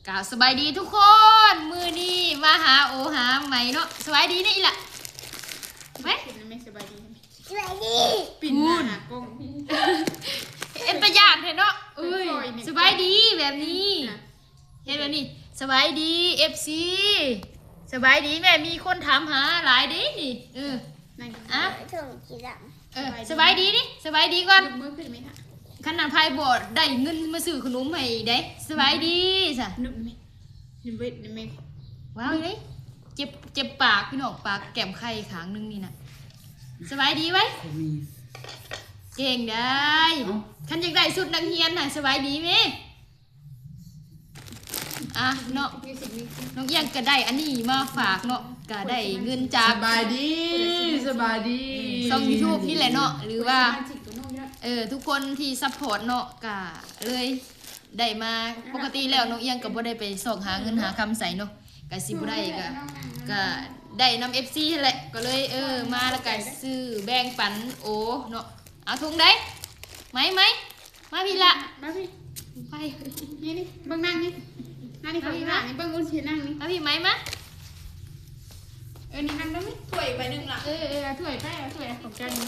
ກາວສະບາຍດີທຸກຄົນ ມື້ນີ້ມາຫາໂອຫາໃໝ່ເນາະ. ສະບາຍດີເນາະອີ່ຫຼ້າ ໄປ ສະບາຍດີ ສະບາຍດີ ປິດໜ້າຫາກ້ອງ ເປັນຕາຢ້ານແທ້ເນາະ. ເອີຍ ສະບາຍດີແບບນີ້ ເຮັດແບບນີ້ ສະບາຍດີ ເອັຟຊີ ສະບາຍດີແມ່ ມີຄົນຖາມຫາຫຼາຍເດ້ນີ້. ເອີ ອ່ະ ເອີ ສະບາຍດີນີ້ ສະບາຍດີກ່ອນ ຍົກມືຂຶ້ນໄໝ ຄັນນາງພາຍບໍ່ໄດ້ເງິນມາຊື້ຂະໜົມໃຫ້ເດ້. ສະບາຍດີຊະ ນຸບໄໝ ນຸບໄໝ ວ້າວເດ້ ເຈັບ ເຈັບປາກພີ່ນ້ອງ ປາກແກ້ມໄຂ່ຂ້າງໜຶ່ງນີ້ນະ. ສະບາຍດີໄວ້ ເກັ່ງໄດ໋ ເອົ້າ ຄັນຢາກໄດ້ຊຸດນັກຮຽນນະ ສະບາຍດີແມ່. ອ່ະເນາະ ນ້ອງອຽງກະໄດ້ອັນນີ້ມາຝາກເນາະ ກະໄດ້ເງິນຈາກ ສະບາຍດີ ສະບາຍດີ ຊ່ອງຢູທູບນີ້ແຫຼະເນາະ ຫຼືວ່າ ເອີ ທຸກຄົນທີ່ຊັບພອດເນາະ ກະເລີຍໄດ້ມາ. ປົກກະຕິແລ້ວນ້ອງອຽງກະບໍ່ໄດ້ໄປຊອກຫາເງິນຫາຄຳໃສເນາະ ກະຊິບໍ່ໄດ້ ກະ ກະໄດ້ນຳເອັຟຊີຫັ້ນແຫຼະ ກະເລີຍ ເອີ ມາແລ້ວກະຊື້ແບ່ງປັນໂອເນາະ. ເອົາ ຖົງໃດ ໄໝ ໄໝ ມາພີ້ລະ ມາພີ້ ໄປ ນີ້ ນີ້ ເບິ່ງນັ່ງນີ້ ນັ່ງນີ້ ເບິ່ງອຸນຊິນັ່ງນີ້ ມາພີ້ໄໝ ມາ ເອີ ນີ້ນັ່ງຕົງນີ້ ຖ້ວຍໃບໜຶ່ງລະ ເອີ ເອີ ເອົາຖ້ວຍໄປ ເອົາຖ້ວຍຂອງເຈົ້ານີ້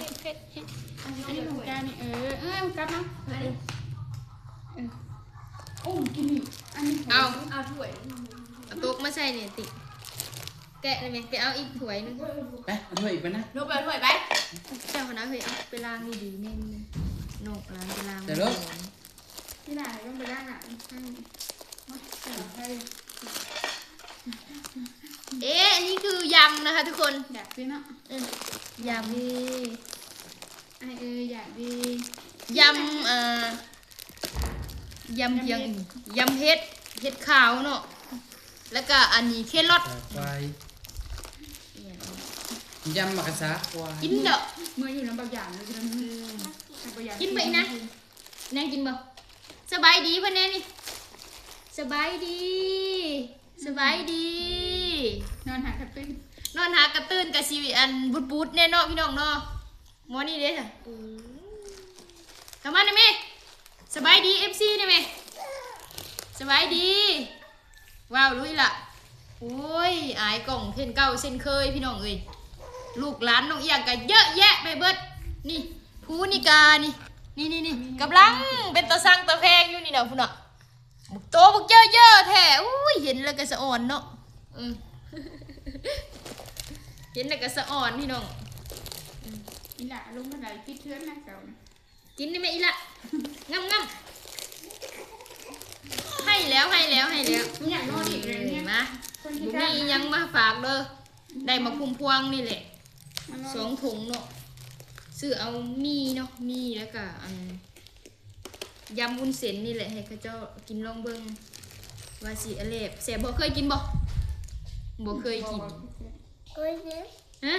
ອັນນີ້ຂອງເຈົ້ານີ້ ເອີ ເອີ ກັບມາ ເອີ ເອີ ໂອ້ ກິນນີ້ ອັນນີ້ ເອົາ ເອົາຖ້ວຍ ເອົາຕົກມາໃສ່ນີ້ຕິ ແກະໄດ້ໄໝ ໄປເອົາອີກຖ້ວຍໜຶ່ງ ໄປ ເອົາຖ້ວຍອີກໄປນະ ລົງໄປເອົາຖ້ວຍໄປ ເຈົ້າຫັ້ນນະ ເຮີ້ຍ ເອົາໄປລ້າງດີໆ ແມ່ນໆ ນ້ອງລ້າງໄປລ້າງ ເອີ ນີ້ລະ ລົງໄປລ້າງລະ ເອ ອັນນີ້ຄືຢຳນະຄະທຸກຄົນ ຢາກກິນເນາະ ເອີ ຢຳ ເອີ ຢາກດີ ຢຳ ເອີ ຢຳພຽງ ຢຳເຫັດ ເຫັດຂາວເນາະ ແລ້ວກະອັນນີ້ແຄຣອດ ຢຳໝາກກະຊາ ກິນເດີ້ ເມື່ອຢູ່ນຳບັກຢາງເລີຍ ກິນໄປອີກນະ ແນງກິນບໍ່? ສະບາຍດີເພິ່ນແດ່ນີ້ ສະບາຍດີ ສະບາຍດີ ນອນຫາກະຕື່ນ ນອນຫາກະຕື່ນ ກະຊິອັນບຸດໆ ແນ່ເນາະພີ່ນ້ອງເນາະ. ໝໍນີ້ເດ້ ເຂົ້າມາແນ່ແມ່ ສະບາຍດີເອັຟຊີແນ່ແມ່ ສະບາຍດີ. ວ້າວ ລຸຍລະ ໂອ້ຍ ອາຍກ້ອງເຊັ່ນເກົ່າເຊັ່ນເຄີຍພີ່ນ້ອງເອີຍ ລູກຫຼານນ້ອງອຽງກະເຍອະແຍະໄປເບິດ ນີ້ ພູນິກາ ນີ້ ນີ້ໆໆ ກຳລັງເປັນຕາຊັງຕາແພງຢູ່ນີ້ນະ ພຸ້ນນະ ໂຕບັກເຈີເຢີແທ້ ໂອ້ຍ ເຫັນແລ້ວກະສະອອນເນາະ ເອີ ເຫັນແລ້ວກະສະອອນພີ່ນ້ອງ ອີ່ຫຼ້າລົງມາໄດ້ປິດເຮືອນນະເຈົ້າ ກິນໄດ້ແມ່ອີ່ຫຼ້າ ງຳໆ ໃຫ້ແລ້ວ ໃຫ້ແລ້ວ ໃຫ້ແລ້ວ ຫຍັງນອນອີກເລີຍເນຍ ມາ ບໍ່ມີອີ່ຫຍັງມາຝາກເດີ ໄດ້ໝາກພຸ່ມພວງນີ້ແຫຼະ ສອງຖົງເນາະ ຊື້ເອົາໝີ່ເນາະ ໝີ່ ແລ້ວກະອັນ ຢຳວຸ້ນເສັ້ນນີ້ແຫຼະ ໃຫ້ເຂົາເຈົ້າກິນລອງເບິ່ງ ວ່າຊິອະແລບແຊບບໍ່ ເຄີຍກິນບໍ່? ບໍ່ເຄີຍກິນ ເຄີຍກິນ ຮະ?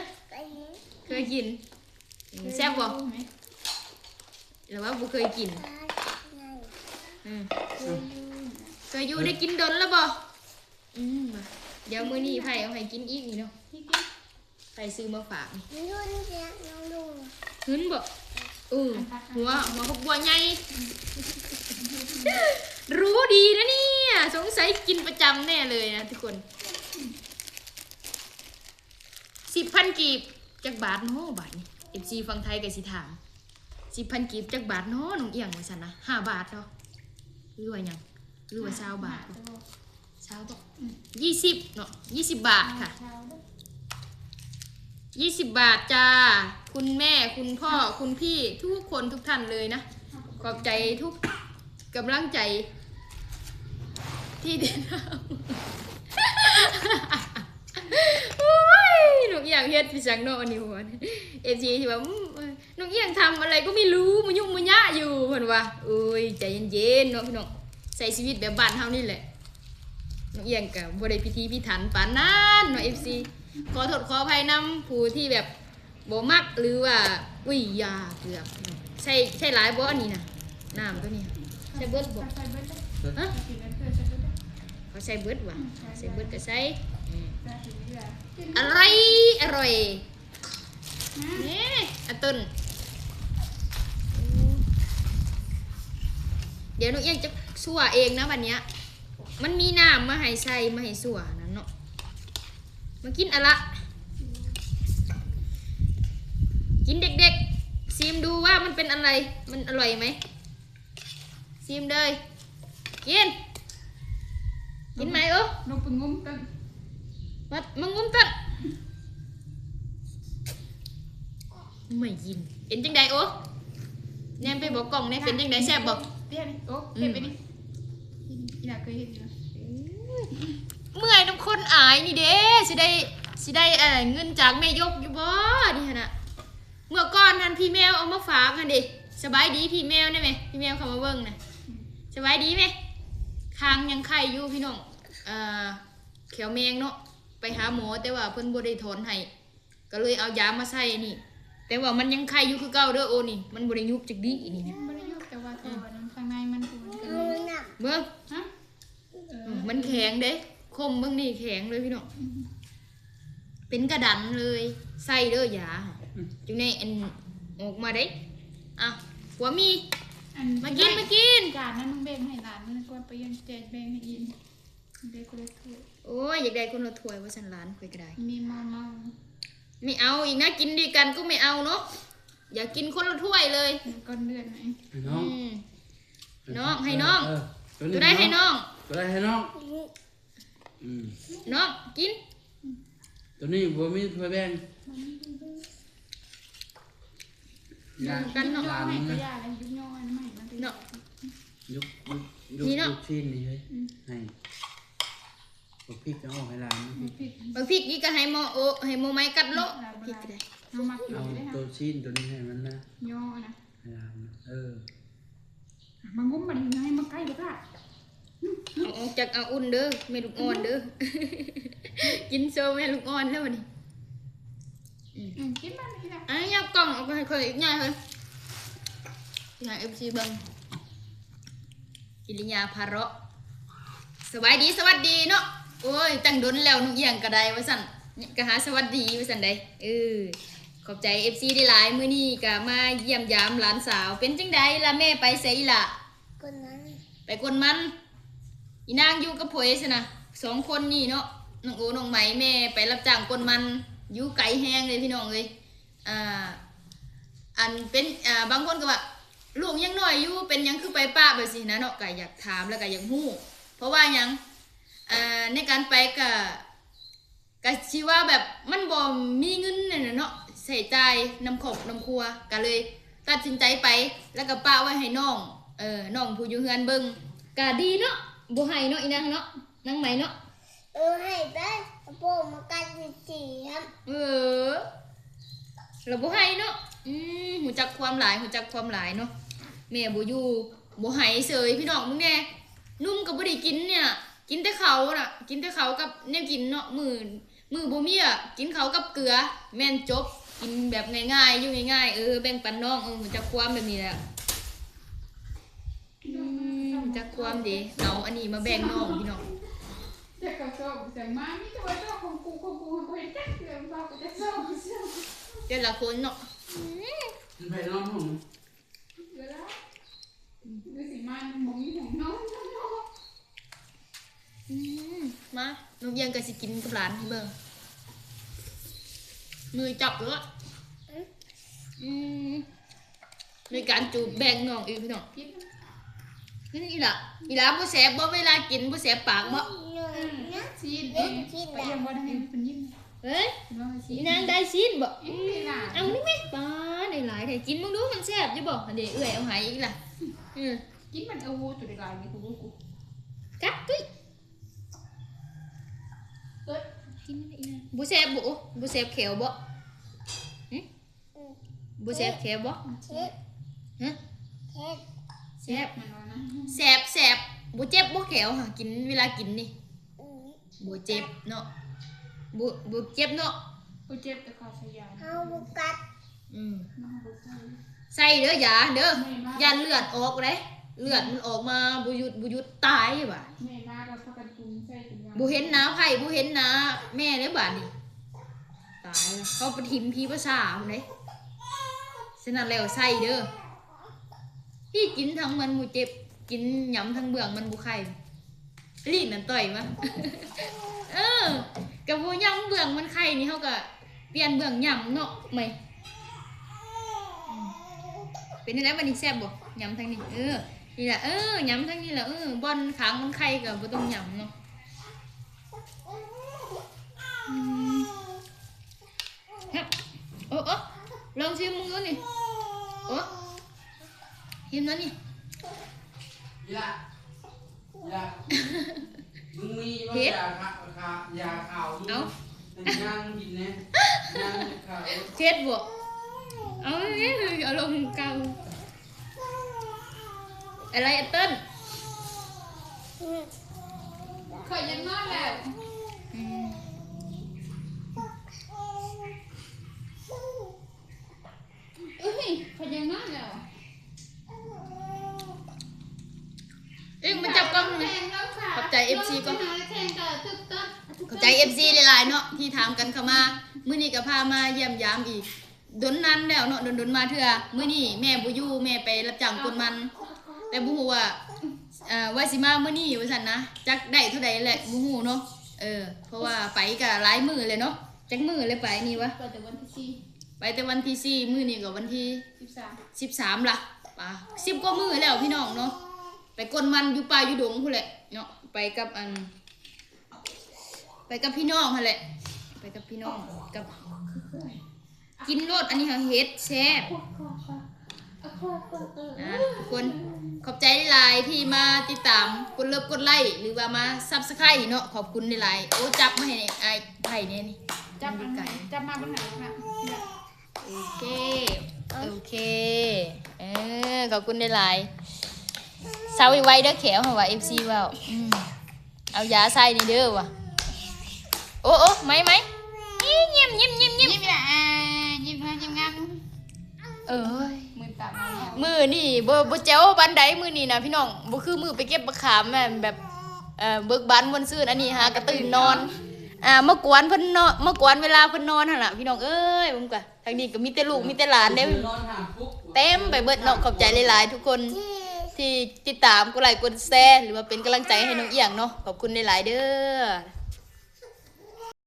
ເຄີຍກິນ ເຄີຍກິນ ອືມ ແຊບບໍ່? ຫຼືວ່າບໍ່ເຄີຍກິນ? ອືມ ເຄີຍຢູ່ ໄດ້ກິນດົນແລ້ວບໍ່? ອືມ ດຽວມື້ນີ້ໃຜເອົາໃຫ້ກິນອີກນີ້ເນາະ ໃຜຊື້ມາຝາກນີ້? ຫຶນບໍ່? ເອີ ຫົວ ຫົວຜັກບົວໃຫຍ່ ຮູ້ດີນະເນຍ ສົງໄສກິນປະຈຳແນ່ເລີຍນະທຸກຄົນ. ສິບພັນກີບຈັກບາດເນາະ ບາດນີ້ ເອັຟຊີຝັ່ງໄທກະຊິຖາມ ສິບພັນກີບຈັກບາດເນາະ ນ້ອງອຽງວ່າຊັ້ນນະ ຫ້າບາດເນາະ ຫຼືວ່າຫຍັງ ຫຼືວ່າຊາວບາດ ຊາວບາດ ອືມ ຍີ່ສິບເນາະ ຍີ່ສິບບາດຄ່ະ ຍີ່ສິບບາດຈ້າ ຄຸນແມ່ ຄຸນພໍ່ ຄຸນພີ່ ທຸກຄົນທຸກທ່ານເລີຍນະ ຂອບໃຈທຸກກຳລັງໃຈທີ່ຕິດຕາມ ໂອ້ຍ ນ້ອງອຽງເຮັດໄປສັງເນາະ ອັນນີ້ ເອັຟຊີ ທີ່ວ່າ ອືມ ນ້ອງອຽງທຳອະໄລກໍໄມ່ຮູ້ ມາຫຍຸ້ງມາຍະຢູ່ ເພິ່ນວ່າ ໂອ້ຍ ໃຈເຢັນໆ ເນາະພີ່ນ້ອງ ໃຊ້ຊີວິດແບບບ້ານເຮົານີ້ແຫຼະ ນ້ອງອຽງກະບໍ່ໄດ້ພິຖີພິຖັນປານນັ້ນເນາະ ເອັຟຊີ ຂໍໂທດຂໍອະໄພນຳຜູ້ທີ່ແບບບໍ່ມັກ ຫຼືວ່າ ອຸ້ຍ ຢ່າ ເກືອບ ໃຊ້ ໃຊ້ຫຼາຍບໍ່ອັນນີ້ນະ ນ້ຳໂຕນີ້ ໃຊ້ເບິດບໍ່? ຮະ? ເຂົາໃຊ້ເບິດຫວາ? ໃຊ້ເບິດກະໃສ່ ອືມ ອະໄລອະຮ່ອຍ. ນີ້ ອາເຕີນ ດຽວນ້ອງອຽງຈະຊົ່ວເອງນະບັດເນີ້ຍ ມັນມີນ້ຳມາໃຫ້ໃສ່ ມາໃຫ້ຊົ່ວນັ້ນເນາະ. ມາກິນເອົາລະ ກິນເດັກໆ ຊີມດູວ່າມັນເປັນອັນໃດ ມັນອະລ່ອຍໄໝ? ຊີມເລີຍ ກິນ ກິນໄໝໂອ? ລົງໄປງຸ້ມຕົ້ນ ມາ ມາງຸ້ມຕົ້ນ ໄໝກິນ ເປັນຈັ່ງໃດໂອ? ແນມໄປບອກກ້ອງແດ່ ເປັນຈັ່ງໃດ ແຊບບໍ່? ເປັນໂອ ອືມ ເປັນໄປນີ້ ອີ່ຫຼ້າເຄີຍເຮັດຢູ່ ເມື່ອຍນຳຄົນອາຍນີ້ເດ້ ຊິໄດ້ ຊິໄດ້ ເອີ ເງິນຈາກແມ່ຍົກຢູ່ບໍ່ນີ້ຫັ້ນນະ? ເມື່ອກ່ອນຫັ້ນ ພີ່ແມວເອົາມາຝາກຫັ້ນເດ້. ສະບາຍດີພີ່ແມວແດ່ແມ ພີ່ແມວເຂົ້າມາເບິ່ງນະ. ສະບາຍດີແມ. ຄາງຍັງໄຄຢູ່ພີ່ນ້ອງ ເອີ ແຂວແມງເນາະ ໄປຫາໝໍ ແຕ່ວ່າເພິ່ນບໍ່ໄດ້ຖອນໃຫ້ ກໍເລີຍເອົາຢາມາໃສ່ນີ້ ແຕ່ວ່າມັນຍັງໄຄຢູ່ຄືເກົ່າເດີໂອນີ້ ມັນບໍ່ໄດ້ຍຸບຈັກດີ້ນີ້ນະ. ບໍ່ໄດ້ຍຸບ ແຕ່ວ່າທໍ່ນັ້ນ ອືມ ຂ້າງໃນມັນ ເບິ່ງ ຮະ? ເອີ ມັນແຂງເດ້ ຄົມເບິ່ງນີ້ແຂງເລີຍພີ່ນ້ອງ ເປັນກະດັນເລີຍ. ໃສ່ເດີຢາ ອືມ ຈັ່ງໄດ້ອັນອອກມາເດ້. ອ່ະ ຜົວມີ ອັນ ມາກິນ ມາກິນ ຈານນັ້ນມຶງແບ່ງໃຫ້ຫຼານ ມຶງກວ່າໄປຍັງແຈກແບ່ງໃຫ້ອີ່ ໄດ້ຄົນລະຖ້ວຍ. ໂອ້ຍ ຢາກໄດ້ຄົນລະຖ້ວຍວ່າຊັ້ນ ຫຼານຂ້ອຍກໍໄດ້ ມີມາເມົາ ໄມ່ເອົາອີກນະ ກິນດ້ວຍກັນກໍໄມ່ເອົາເນາະ ຢາກກິນຄົນລະຖ້ວຍເລີຍ. ກ່ອນເດືອນໄໝ ໃຫ້ນ້ອງ ອືມ ໃຫ້ນ້ອງ ໃຫ້ນ້ອງ ເອີ ໂຕນີ້ໃຫ້ນ້ອງ ໂຕນັ້ນໃຫ້ນ້ອງ ອືມ ນ້ອງກິນ ໂຕນີ້ບໍ່ມີຖ້ວຍແບ່ງ ນຳກັນເນາະ ເນາະ ຍົກ ຍົກ ຍົກຊີ້ນນີ້ເຮີ້ຍ ອືມ ໃຫ້ ບັກພິກເອົາອອກໃຫ້ຫຼານ ບັກພິກນີ້ກໍໃຫ້ໝໍໂອ ໃຫ້ໝໍໄມ້ກັດໂລະ ພິກກໍໄດ້ ເອົາໂຕຊີ້ນໂຕນີ້ໃຫ້ມັນນະ ຍໍນະ ໃຫ້ຫຼານນະ ເອີ ມາງຸ້ມບັດນີ້ ຢ່າໃຫ້ມາໃກ້ເດີ ເອົາອອກຈາກອາອຸ່ນເດີ ແມ່ລູກອ່ອນເດີ ກິນໂຊແມ່ລູກອ່ອນແລ້ວບັດນີ້. ອືມ ອືມ ກິນມັນນີ້ລະ ອັນນີ້ເອົາກ້ອງອອກໄປໃຫ້ຂ້ອຍອີກໜ້ອຍເຮີ້ຍ ຊິໃຫ້ເອັຟຊີເບິ່ງ ກິລິຍາພາເລາະ. ສະບາຍດີ ສະຫວັດດີເນາະ ໂອ້ຍ ຕັ້ງດົນແລ້ວ ນ້ອງອຽງກໍໄດ້ວ່າຊັ້ນ ກໍຫາສະຫວັດດີວ່າຊັ້ນໃດ. ເອີ ຂອບໃຈເອັຟຊີຫຼາຍໆ ມື້ນີ້ກໍມາຢ້ຽມຢາມຫຼານສາວ. ເປັນຈັ່ງໃດລະ ແມ່ໄປໃສອີ່ຫຼ້າ? ກົນມັນ ໄປກົນມັນ. ອີ່ນາງຢູ່ກັບໃຜຊັ້ນນະ? ສອງຄົນນີ້ເນາະ ນ້ອງໂອ ນ້ອງໄໝ. ແມ່ໄປຮັບຈ້າງກົນມັນ ຢູ່ໄກແຮງເລີຍພີ່ນ້ອງເອີຍ. ອ່າ ອັນເປັນ ອ່າ ບາງຄົນກໍວ່າ ລູກຍັງນ້ອຍຢູ່ ເປັນຫຍັງຄືໄປປະແບບຊີ້ນະເນາະ. ກໍຢາກຖາມ ແລ້ວກໍຢາກຮູ້ ເພາະວ່າຫຍັງ? ອ່າ ໃນການໄປກໍ ກະຊິວ່າແບບມັນບໍ່ມີເງິນນັ້ນນະເນາະ ໃຊ້ຈ່າຍນຳຄອບນຳຄົວ ກະເລີຍຕັດສິນໃຈໄປ ແລ້ວກະປະໄວ້ໃຫ້ນ້ອງ ເອີ ນ້ອງຜູ້ຢູ່ເຮືອນເບິ່ງ ກະດີເນາະ ບໍ່ໄຫ້ເນາະ ອີນາງເນາະ ນາງໄໝເນາະ. ເອີ ໃຫ້ໄປ ໂປມາກັນຊິເສຍ ເອີ ລະບໍ່ໄຫ້ເນາະ. ອືມ ຮູ້ຈັກຄວາມຫຼາຍ ຮູ້ຈັກຄວາມຫຼາຍເນາະ ແມ່ບໍ່ຢູ່ ບໍ່ໄຫ້ເສີຍ ພີ່ນ້ອງເບິ່ງແດ່. ໜຸ່ມກໍບໍ່ໄດ້ກິນນີ້ນະ ກິນແຕ່ເຂົ້ານະ ກິນແຕ່ເຂົ້າກັບແນວກິນເນາະ. ມື້ ມື້ບໍ່ມີກໍກິນເຂົ້າກັບເກືອ ແມ່ນຈົບ. ກິນແບບງ່າຍໆ ຢູ່ງ່າຍໆ ເອີ ແບ່ງປັນນ້ອງ ເອີ ຮູ້ຈັກຄວາມແບບນີ້ແຫຼະ. ອືມ ຮູ້ຈັກຄວາມເດ ເອົາອັນນີ້ມາແບ່ງນ້ອງພີ່ນ້ອງ. ແຕ່ເຂົາຊອກຈັ່ງມາ ມີແຕ່ວ່າຊອກຂອງກູ ຂອງກູ ບໍ່ເຫັນຈັກເທື່ອ ເຂົາກໍຈະຊອກ ແຕ່ລະຄົນເນາະ. ອືມ ມັນໄປນອນຫ້ອງ ເວລາ ຄືຊິມາ ມັນບໍ່ມີຫ້ອງນອນ. ອືມ ມາ ນ້ອງອຽງກໍຊິກິນກັບຫຼານໃຫ້ເບິ່ງ ມືຈັບໂລດ. ອືມ ມີການຈູບແບ່ງນ້ອງອີກພີ່ນ້ອງ. ກິນອີ່ຫຼ້າ ອີ່ຫຼ້າບໍ່ແສບບໍ່ ເວລາກິນບໍ່ແສບປາກບໍ່? ຊີ້ນເດ້ ໄປເອີ່ນບໍ່ໄດ້ໃຫ້ເພິ່ນຍິນ. ເອີຍ ອີນາງໄດ້ຊີ້ນບໍ່? ເອີຍ ເອົານີ້ແມະ ປາດ ໄດ້ຫຼາຍແທ້. ກິນເບິ່ງດູ ມັນແຊບຢູ່ບໍ່? ອັນເດ ເອື້ອຍເອົາໃຫ້ອີກລະ. ເອີ ກິນມັນ ເອົາໂຕຫຼາຍໆ ນີ້ ກູ ກູ ກັດຕຸ້ຍ. ເອີ ກິນອີນາງ ບໍ່ແຊບບໍ່? ບໍ່ແຊບແຂ້ວບໍ່? ຫຶ ບໍ່ແຊບແຂ້ວບໍ່? ແຊບ ຮະ ແຊບ ແຊບ ມັນວ່ານະ ແຊບ ແຊບ. ບໍ່ເຈັບບໍ່ແຂ້ວຫະ? ກິນ ເວລາກິນນີ້ ອືມ ບໍ່ເຈັບເນາະ ບໍ່ ບໍ່ເຈັບເນາະ ບໍ່ເຈັບ ແຕ່ເຂົາໃສ່ຢາ ເຮົາບໍ່ກັດ ອືມ ເຮົາບໍ່ໃສ່ ໃສ່ເດີຢາເດີ ແມ່ນບໍ່ ຢ້ານເລືອດອອກເດ້ ເລືອດມັນອອກມາບໍ່ຢຸດ ບໍ່ຢຸດ ຕາຍບາດນີ້ ແມ່ມາກໍພາກັນຈຸ່ມໃສ່ ບໍ່ເຫັນໜ້າໃຜ ບໍ່ເຫັນໜ້າແມ່ເດ້ບາດນີ້ ຕາຍແລ້ວ ເຂົາໄປຖິ້ມຜີປະສາດພຸ້ນເດ້. ສະນັ້ນແລ້ວໃສ່ເດີ ພີ່ກິນທັງມັນບໍ່ເຈັບ ກິນຫຍ້ຳທັງເບື້ອງມັນບໍ່ໄຄ. ລີ້ນນັ້ນຕ່ອຍມາ. ເອີ ກະບໍ່ຫຍັງ ເບື້ອງມັນໄຄນີ້ ເຮົາກະປ່ຽນເບື້ອງຫຍ້ຳເນາະ ໃໝ່. ເປັນຈັ່ງໃດບັດນີ້ ແຊບບໍ່? ຫຍ້ຳທາງນີ້ ເອີ ນີ້ລະ ເອີ ຫຍ້ຳທາງນີ້ລະ ເອີ ບ່ອນຂາງມັນໄຄກະບໍ່ຕ້ອງຫຍ້ຳເນາະ. ອືມ ໂອ້ ໂອ້ ລອງຊີມເບິ່ງດູນີ້ ໂອ້ ຊີມແລ້ວນີ້ ເຜັດ ເອົາ ເຜັດບໍ່? ເອົາແມ່ ເອົາລົງເກົ່າ. ອະໄລ ແອັບເປິ້ນ? ຂ້ອຍຢາກນອນແລ້ວ. ອືມ ເອີຍ ຂ້ອຍຢາກນອນແລ້ວ. ເອີຍ ມາຈັບກ້ອງແດ່. ຂອບໃຈເອັຟຊີກ່ອນ. ຂອບໃຈເອັຟຊີຫຼາຍໆເນາະ ທີ່ຖາມກັນເຂົ້າມາ. ມື້ນີ້ກໍພາມາຢ້ຽມຢາມອີກ. ດົນນານແລ້ວເນາະ ດົນໆມາເທື່ອ. ມື້ນີ້ແມ່ບໍ່ຢູ່ ແມ່ໄປຮັບຈ້າງກົນມັນ ແຕ່ບໍ່ຮູ້ວ່າ ເອີ ວ່າຊິມາມື້ນີ້ວ່າຊັ້ນນະ ຈັກໄດ້ເທົ່າໃດແຫຼະ ບໍ່ຮູ້ເນາະ. ເອີ ເພາະວ່າໄປກະຫຼາຍມື້ແລ້ວເນາະ. ຈັກມື້ແລ້ວໄປນີ້ວະ? ໄປແຕ່ວັນທີສີ່ ໄປແຕ່ວັນທີສີ່ ມື້ນີ້ກໍວັນທີສິບສາມ ສິບສາມລະ ປາ ສິບກວ່າມື້ແລ້ວພີ່ນ້ອງເນາະ. ໄປກົນມັນຢູ່ປ່າຢູ່ດົງພຸ້ນແຫຼະເນາະ ໄປກັບອັນ ໄປກັບພີ່ນ້ອງຫັ້ນແຫຼະ ໄປກັບພີ່ນ້ອງ ກັບ ກິນໂລດ ອັນນີ້ເຮົາເຮັດແຊບ. ອ່າ ທຸກຄົນ ຂອບໃຈຫຼາຍໆທີ່ມາຕິດຕາມ ກົດເລີບ ກົດໄລ້ ຫຼືວ່າມາຊັບສະໄຄຣເນາະ ຂອບຄຸນຫຼາຍໆ. ໂອ້ ຈັບມາໃຫ້ອ້າຍໄຜ່ແດ່ນີ້ ຈັບອັນ ຈັບມາເບິ່ງໜ້າ ໂອເຄ ໂອເຄ ເອີ ຂອບຄຸນຫຼາຍໆ. ເຊົາໄວໆເດີແຂວ ເຮົາວ່າເອັຟຊີເວົ້າ ອືມ ເອົາຢາໃສ່ນີ້ເດີວ່າ. ໂອ້ ໂອ້ ໄໝ ໄໝ ຍິ້ມ ຍິ້ມ ຍິ້ມ ຍິ້ມ ຍິ້ມ ຍິ້ມ ຍິ້ມ ຍິ້ມງາມ. ເອີຍ ມື້ຕາມາ ມື້ນີ້ບໍ່ ບໍ່ແຈວປານໃດມື້ນີ້ນະພີ່ນ້ອງ ບໍ່ຄືມື້ໄປເກັບບັກຂາມ ແມ່ນແບບ ເບີກບານມ່ວນຊື່ນ. ອັນນີ້ຫາກະຕື່ນນອນ ອ່າ ມາກວນເພິ່ນເນາະ ມາກວນເວລາເພິ່ນນອນຫັ້ນລະພີ່ນ້ອງເອີຍ. ເບິ່ງກະ ທາງນີ້ກໍມີແຕ່ລູກມີແຕ່ຫຼານເດ້ ເຕັມໄປເບິດເນາະ. ຂອບໃຈຫຼາຍໆທຸກຄົນທີ່ຕິດຕາມ ກົດໄລ້ກົດແຊ ຫຼືວ່າເປັນກຳລັງໃຈໃຫ້ນ້ອງອຽງເນາະ ຂອບຄຸນຫຼາຍໆເດີ.